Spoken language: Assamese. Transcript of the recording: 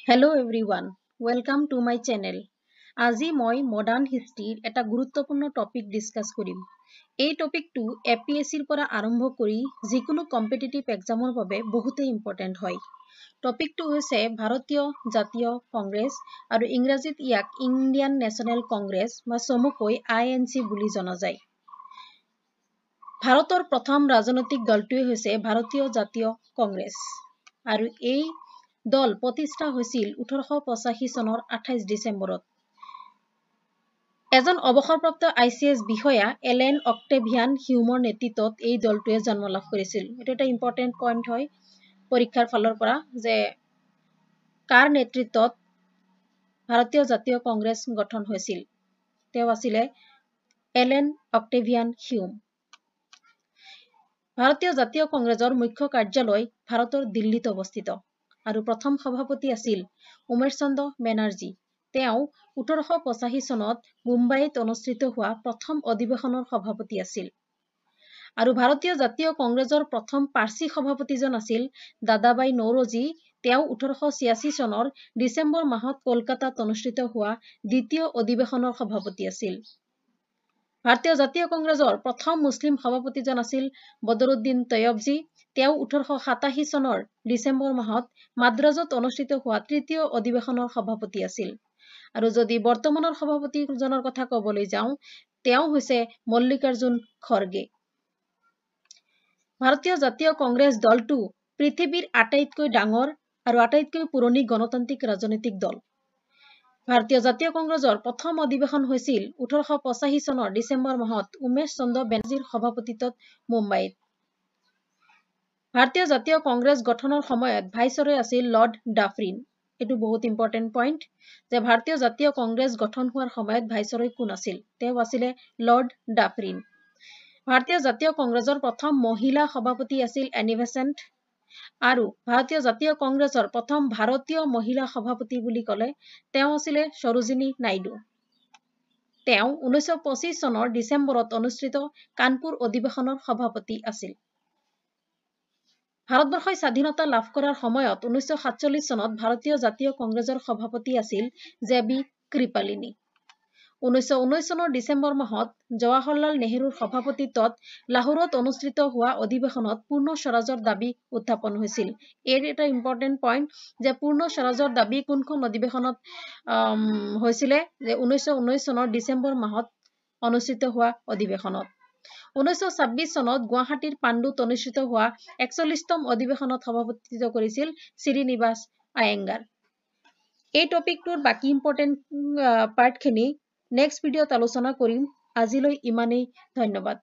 Hello everyone, welcome to my channel. আজি মই মডাৰ্ণ হিষ্ট্ৰীৰ এটা গুৰুত্বপূৰ্ণ টপিক ডিছকাছ কৰিম। এই টপিকটো এপিএছচিৰ পৰা আৰম্ভ কৰি যিকোনো কম্পিটিটিভ এক্সামৰ বাবে বহুতেই ইম্পৰ্টেণ্ট হয়। টপিকটো হৈছে ভাৰতীয় জাতীয় কংগ্ৰেছ আৰু ইংৰাজীত ইয়াক ইণ্ডিয়ান নেশ্যনেল কংগ্ৰেছ বা চমুকৈ আইএনচি বুলি জনা যায়। ভাৰতৰ প্ৰথম ৰাজনৈতিক দলটোৱে হৈছে ভাৰতীয় জাতীয় কংগ্ৰেছ আৰু এই দল প্ৰতিষ্ঠা হৈছিল 1885 চনৰ 28 ডিচেম্বৰত। এজন অৱসৰপ্ৰাপ্ত আইচিএছ বিষয়া এলেন অক্টেভিয়ান হিউমৰ নেতৃত্বত এই দলটোৱে জন্ম লাভ কৰিছিল। এইটো এটা ইম্পৰ্টেণ্ট পইণ্ট হয় পৰীক্ষাৰ ফালৰ পৰা যে কাৰ নেতৃত্বত ভাৰতীয় জাতীয় কংগ্ৰেছ গঠন হৈছিল। তেওঁ আছিলে এলেন অক্টেভিয়ান হিউম। ভাৰতীয় জাতীয় কংগ্ৰেছৰ মুখ্য কাৰ্যালয় ভাৰতৰ দিল্লীত অৱস্থিত আৰু প্ৰথম সভাপতি আছিল উমেশ চন্দ্ৰ বেনাৰ্জী। তেওঁ 1885 চনত মুম্বাইত অনুষ্ঠিত হোৱা প্ৰথম অধিৱেশনৰ সভাপতি আছিল। আৰু ভাৰতীয় জাতীয় কংগ্ৰেছৰ প্ৰথম পাৰ্চী সভাপতিজন আছিল দাদাভাই নৌৰজী। তেওঁ 1886 চনৰ ডিচেম্বৰ মাহত কলকাতাত অনুষ্ঠিত হোৱা দ্বিতীয় অধিৱেশনৰ সভাপতি আছিল। ভাৰতীয় জাতীয় কংগ্ৰেছৰ প্ৰথম মুছলিম সভাপতিজন আছিল বদৰুদ্দিন তৈয়বজী। তেওঁ 1887 চনৰ ডিচেম্বৰ মাহত মাদ্ৰাজত অনুষ্ঠিত হোৱা তৃতীয় অধিৱেশনৰ সভাপতি আছিল। আৰু যদি বৰ্তমানৰ সভাপতিজনৰ কথা ক'বলৈ যাওঁ, তেওঁ হৈছে মল্লিকাৰ্জুন খৰ্গে। ভাৰতীয় জাতীয় কংগ্ৰেছ দলটো পৃথিৱীৰ আটাইতকৈ ডাঙৰ আৰু আটাইতকৈ পুৰণি গণতান্ত্ৰিক ৰাজনৈতিক দল। ভাৰতীয় জাতীয় কংগ্ৰেছৰ প্ৰথম অধিৱেশন হৈছিল 1885 চনৰ ডিচেম্বৰ মাহত উমেশ চন্দ্ৰ বেনাৰ্জীৰ সভাপতিত্বত মুম্বাইত। ভাৰতীয় জাতীয় কংগ্ৰেছ গঠনৰ সময়ত ভাইচৰয় আছিল লৰ্ড ডাফৰিন। এইটো বহুত ইম্পৰ্টেণ্ট পইণ্ট যে ভাৰতীয় জাতীয় কংগ্ৰেছ গঠন হোৱাৰ সময়ত ভাইচৰয় কোন আছিল? তেওঁ আছিলে লৰ্ড ডাফৰিন। ভাৰতীয় জাতীয় কংগ্ৰেছৰ প্ৰথম মহিলা সভাপতি আছিল এনি বেচেণ্ট আৰু ভাৰতীয় জাতীয় কংগ্ৰেছৰ প্ৰথম ভাৰতীয় মহিলা সভাপতি বুলি ক'লে তেওঁ আছিলে সৰোজিনী নাইডু। তেওঁ 1925 চনৰ ডিচেম্বৰত অনুষ্ঠিত কানপুৰ অধিৱেশনৰ সভাপতি আছিল। ভাৰতবৰ্ষই স্বাধীনতা লাভ কৰাৰ সময়ত 1947 চনত ভাৰতীয় জাতীয় কংগ্ৰেছৰ সভাপতি আছিল জে বি কৃপালিনী। 1919 চনৰ ডিচেম্বৰ মাহত জৱাহৰলাল নেহৰুৰ সভাপতিত্বত লাহোৰত অনুষ্ঠিত হোৱা অধিৱেশনত পূৰ্ণ স্বৰাজৰ দাবী উত্থাপন হৈছিল। এই এটা ইম্পৰ্টেণ্ট পইণ্ট যে পূৰ্ণ স্বৰাজৰ দাবী কোনখন অধিৱেশনত হৈছিলে, যে 1919 চনৰ ডিচেম্বৰ মাহত অনুষ্ঠিত হোৱা অধিৱেশনত। 1926 চনত গুৱাহাটীৰ পাণ্ডুত অনুষ্ঠিত হোৱা 41তম অধিৱেশনত সভাপতিত্ব কৰিছিল শ্ৰীনিবাস আয়েংগাৰ। এই টপিকটোৰ বাকী ইম্পৰ্টেণ্ট পাৰ্টখিনি নেক্সট ভিডিঅ'ত আলোচনা কৰিম। আজিলৈ ইমানেই, ধন্যবাদ।